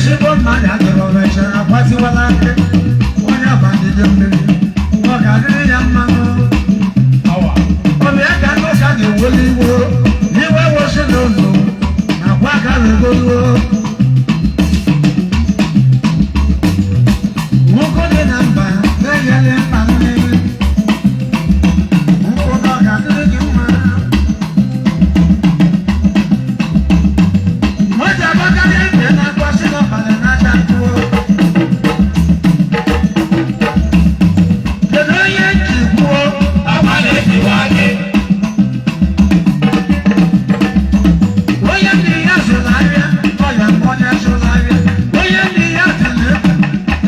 Ezigbo mmadụ adịrọ mechara akwatiwala aka onye abadide mmiri ọ ga-adịrị ya mmanụ. Ọbịa ka ndị ụka na-eweli iwo iwe wosi n'ụzọ nakwa aka na-egoluo. Nwoke dị na mba na-enyere mba mmiri nkwụ na ọ ga-adịrị gị mma. Mmoja abakarị ntị na-akwasị n'ọbara n'aja ntụo. Kedu onye ji kwuo? Onye ndị ya zụrụ ahịa, ọ ya bụ onye zụrụ ahịa. Onye ndị ya tiri egwu,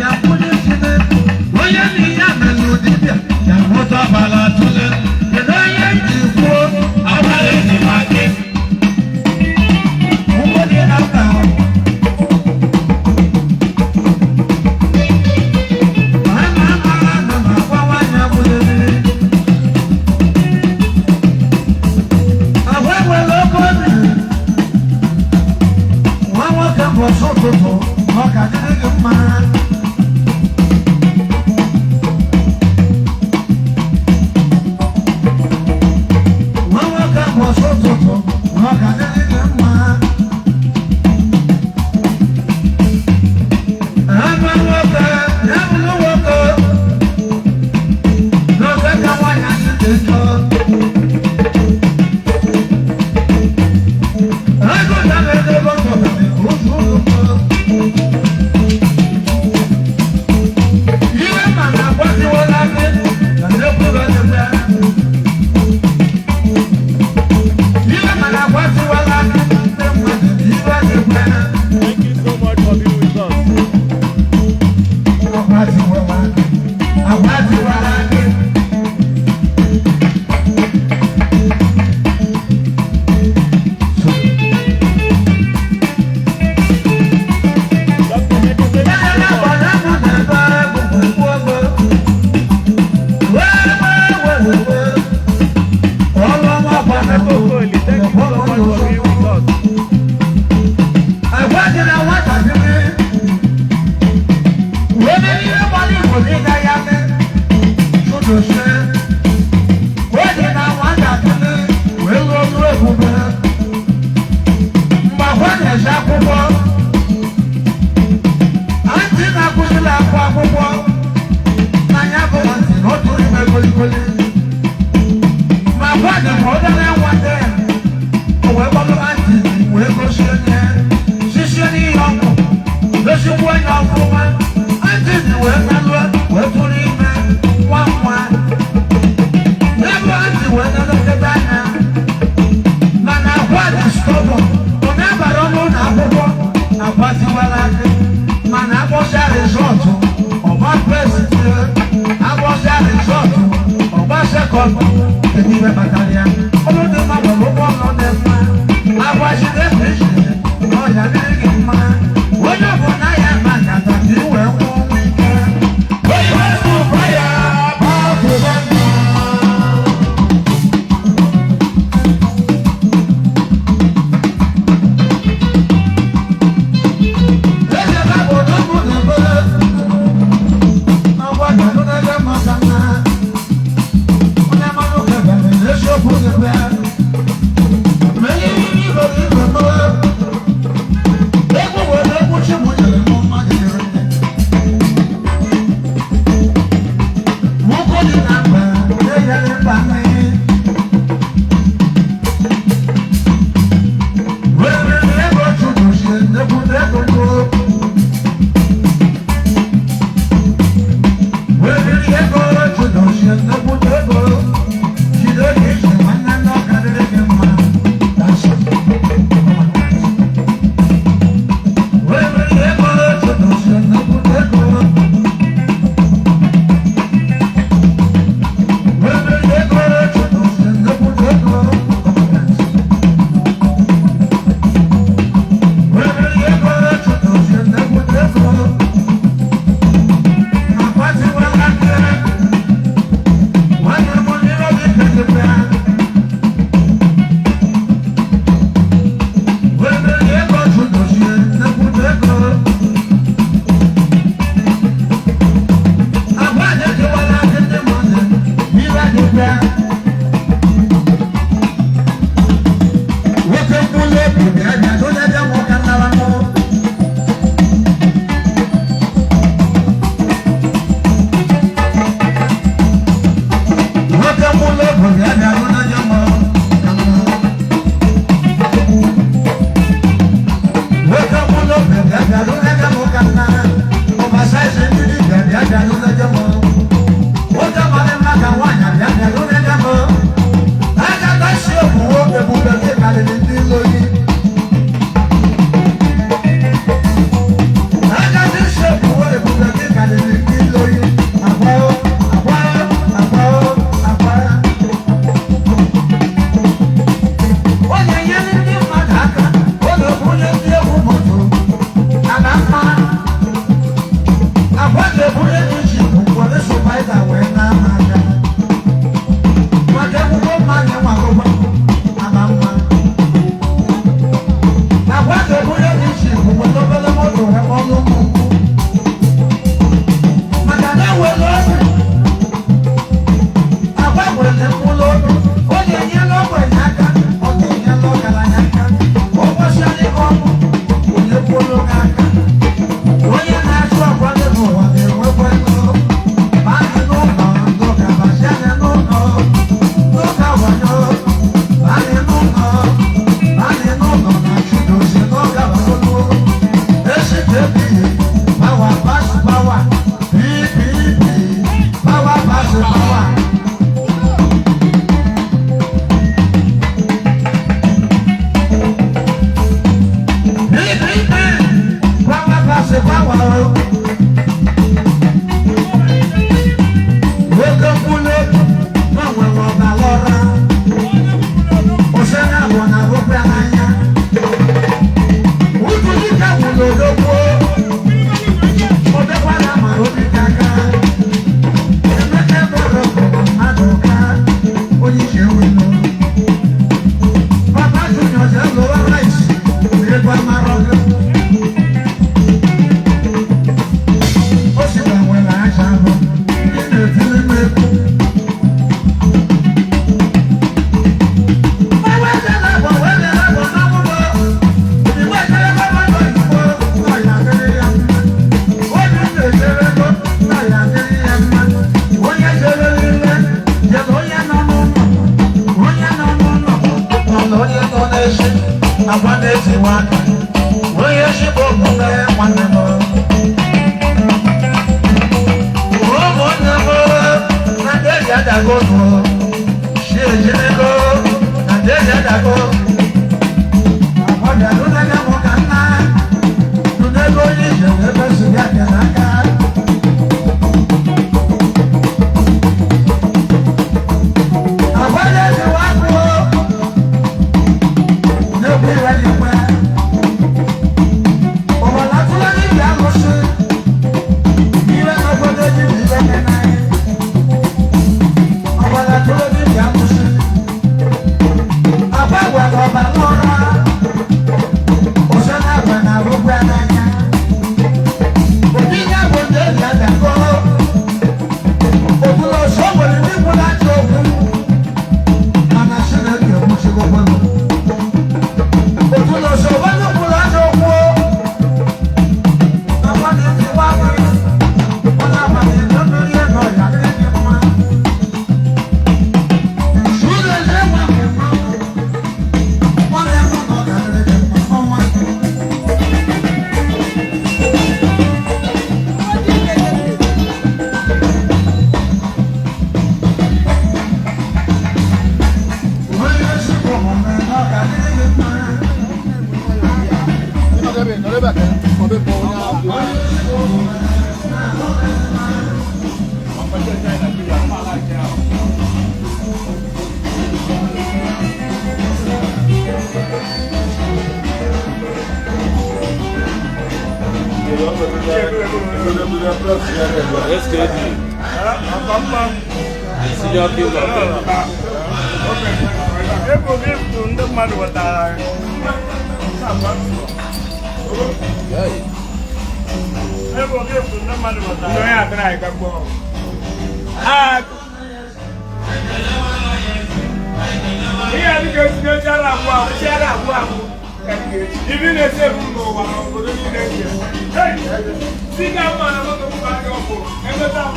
ya bụ onye tiri egwu. Onye ndị ya mere dibịa, ya bụ dọbara tụle. Kedu onye ji kwuo? Ụgbọ dị na mba. Ama ama ama ma gwa nwaanyị abụghị mmiri. Agwa enwere oke obi. Nwa nwoke bụ ọsọ ụtụtụ, ọ ka dịrị gị mma. Nwa nwoke bụ ọsọ ụtụtụ, ọ ka dịrị gị mma. Ama nwoke, ya bụrụ nwoke, n'ofe ka nwaanyị anyị dị njọ. Ego dabere ebe ọ tọrọ otu ụlọ. Ihe ma na-agbasiwala gị na nnekwuru ọdịda. Ihe ma na-agbasiwala gị ndị mmadụ na ibe dịkwa. Thank you so much for being with us. Agbasiwala gị. Agbasiwala gị. Dr. Meko, thank you so much. Meko Okoli, thank you so much for being with us. Akwụkwọ antị na-akụzila akwụ akwụkwọ n'anya bụ ntị na otu ime kolikoli ma gwa dị ma ọ dara nwata ya o wee gbalụ antị wee gosi onye sisie n'ihe ọkụ gosikwa onye ọfụma antị dị wee nalụọ wee tụrụ ime nwa nwa ya bụ antị wee nelekọta anya mana akwa dị stọbọ ọ na-abara ọnụ ụlọ akwụkwọ akwatiwala aka mana akpọsịa rizọtụ ọgba prezident akpọsịa rizọtụ ọgba sekọnd. Kedu ihe kpatara ya? Ọnụ dị mma nwere ụgwọ ọnụ dị mma agbachide kristi na ọya dịrị gị mma onye bụ na ya ma nkata ka i wee nwụọ ọnwụ ike. Onye bụ fire, bụ ya n'anya. Obi ya bụ ndị ezi adakọ. Otu na ọsọ nwere ndị kwuru ajọ okwu. Mana Chineke ekwuchigokwanụ. Otu na ọsọ onye kwuru ajọ okwu. Na mmadụ ezigbo abalị. Ọ na-abalị ego mmiri ego ya dịrị gị mma. Chineke nwa bụ mmanwụ. Nwanne m nọ ga-adịrị gị mma ọnwa. Onye ezigbo omume ọ ga-adịrị gị mma. SKD, the senior king of them. Ego gift ndị mmadụ wetara anyị. Ego gift ndị mmadụ wetara anyị. Onye atara anyị gbagbo. Ihe a dịka esi n'echi ara agwụ agwụ, chi ara agwụ agwụ. Ibi na-esi ebu m n'ụwa na obodo niile eji. Si ka mma na moto m aka ọkụ, emeta m.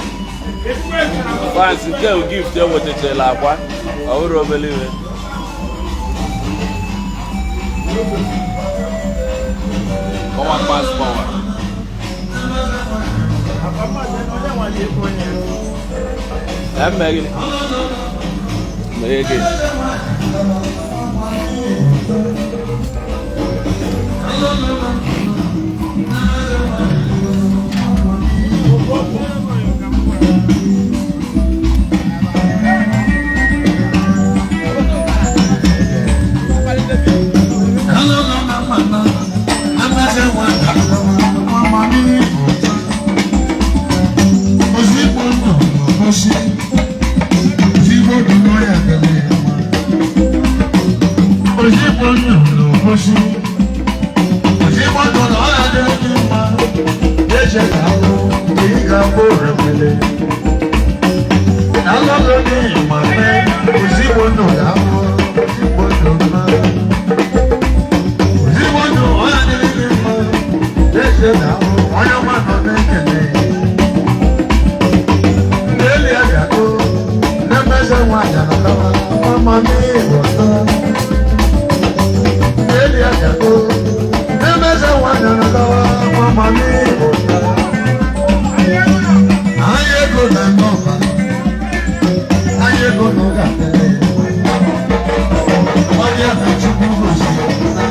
Ebubo esi na moto. Fans nke bụ gift enwetachara akwa, ọ bụrụ obere iwe. Power pass power. Eme gịnị? Meghe gị. Onye ọma nọ na-ekele. N'elu ya bịago, n'emeze nwaanyị anọtawa, mama m ịghọta. N'elu ya bịago, n'emeze nwaanyị anọtawa, mama m ịghọta. Anyị ego na nọba, anyị ego na ọ ga-adịrị. Onye na Chukwu gosiri na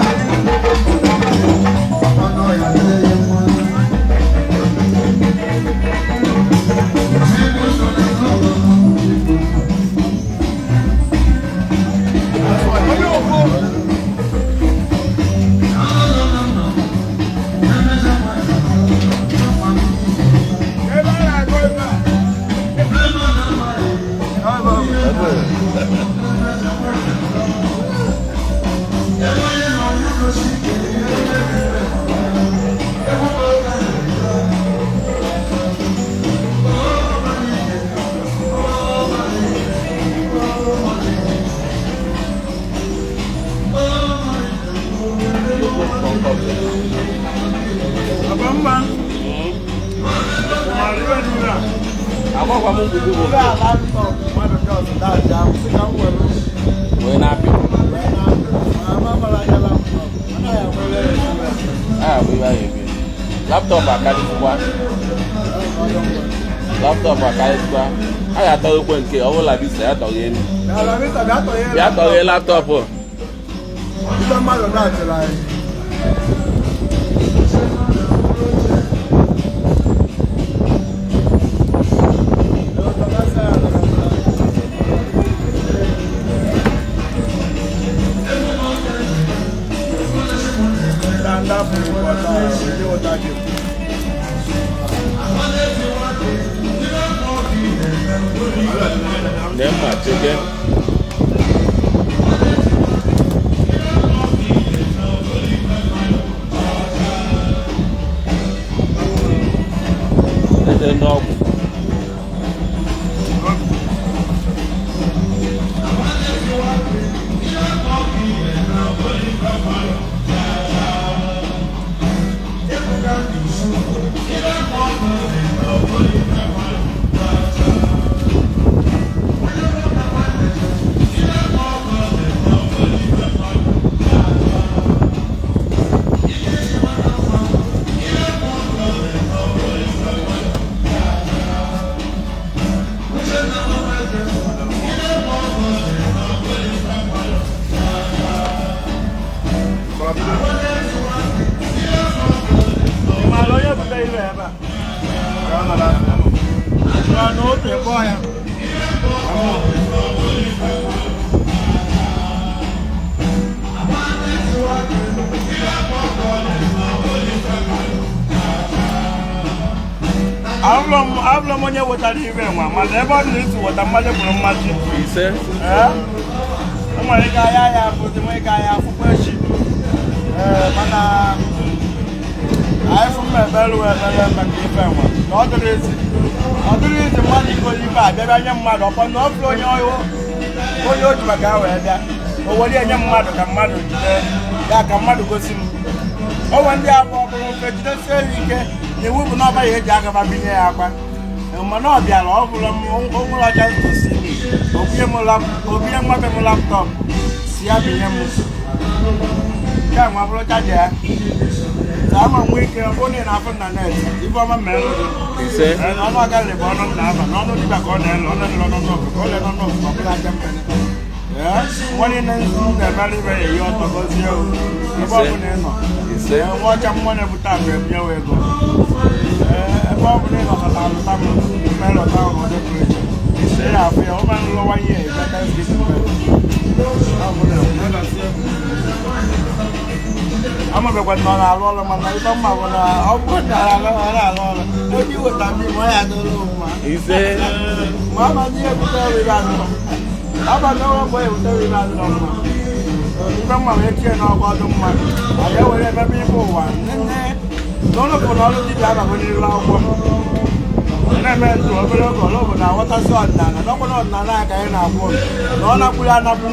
ọnụ ya dịrị ya mma. Ebe a na-agụ ebe a. Aba mma. Ma ibe dị na. Agbakwa m ngwugwu bụ wee na-apị. Ah, bụ ibe ahụ ebi. Laptop akarịsịkwa. Laptop akarịsịkwa. A ga-atọghekwe nke ọ bụla bisa ya tọghee elu. Bịa tọghee laptop. Ibe mmadụ na-achịrị anyị. Ne mma cheke. Eze ndị ọgwụ. Ị maara onye bute ibe ebe a? Ọ na otu ebe ọhịa. Abụrụ m onye wetara ibe nwa, mana ebe ọ dị na isi weta mmadụ gburu mmaji. Ise. Ee, o nwere ike ahịa ya afụzi, nwee ike ahịa afụkwa echi. Ee, mana anyị fụ mma ebere wee ebere maka ife nwa na ọ dịrị ezi, ọ dịrị izi mmadụ igoli ife a bịa nye mmadụ ọkpọ na ọ bụrụ onye onye o ji maka ya wee bịa, o were ya nye mmadụ ka mmadụ jide ya, ka mmadụ gosi m onwe ndị abụọ bụrụ mfe jidesie ya ike na iwu bụ na ọba ya eji agaba binye ya akwa. Mana ọ bịara, ọ bụrụ m onwere ọcha ntosi obinye nwa be m laptop si ya binye m nke a nwa bụrụ chaja ya ama nwe ike. Ọ bụrụ na ị na-afụ na net ife ọma mere gị. Ise. Ee, na ọnụ agarị bụ ọnụ m na-aba n'ọnụ dibịa ka ọ na-ele ọnụ ele ọnụ ọkụ ka ọ lee n'ọnụ ọkụ, ọ bụla aja mmiri. Ee, nwa niile m na-emere ibe ya eyi ọtọ gọzie o ebe ọ bụla ị nọ. Ise. Ee, nwa ọcha mmụọ na-ebute akụ ebunyewa ego. Ee, ebe ọ bụla ị nọkọta alụta m mmelụta ahụ ụdị pụrụ iche. Ị na-afụ ya ụma nlụwa ihe ebe Thanksgiving ọ bụla ya. Amabekwa na ọ na-arụ ọrụ, mana ife mma bụ na ọ bụrụ na ọ na-arụ ọrụ onye iweta mmiri ma ọ ya adịrị mma. Ise. Ma ama ndị ihe ebute ọrụ ibe adịrọ aba na ọrụ mgbe ebute ọrụ ibe adịrọ mma. Ife mma wee tie n'ọgụ ọdụ mma anyị ewere emebe ife ụwa nne n'ụlọ bụ na ọrụ dibịa abago n'iru akwụkwọ na-eme ndụ obere oge ọrụ obodo aghọtasị ọdịnala n'ọkwa na ọdịnala ya ka anyị na-agwụ na ọ nakwuru anakwu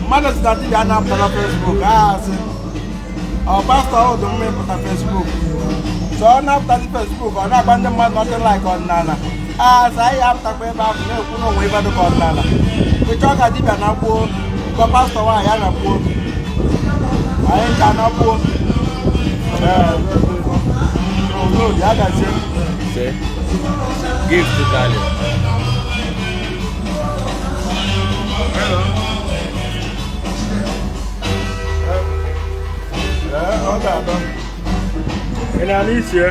mmadụ si na dibịa anapụta na Facebook asị ọ pastọ ọdụ mma ịpụta Facebook, so ọ na-apụtazi Facebook, ọ na-agba ndị mmadụ nothing like ọdịnala. Asị anyị apụtakwa ebe ahụ na-ekwu na onwe ibe dịka ọdịnala ịchọ ka dibịa na-akwuo gwa pastọ nwaanyị ya na-akwuo anyị ncha na-akwuo. Ee, ya gazie. Ise. Gift kali. Ee, ọ ga-atọ. Ị na-anụ isi ya?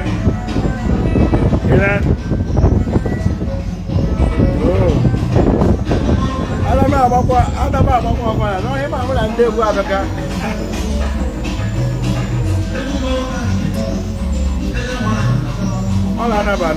Ị na? Oo. Ana m agbakwa, ana m agbakwa ọkwara n'ọhịa ma mụ na ndị egwu abịaka. Ọ na-anaba.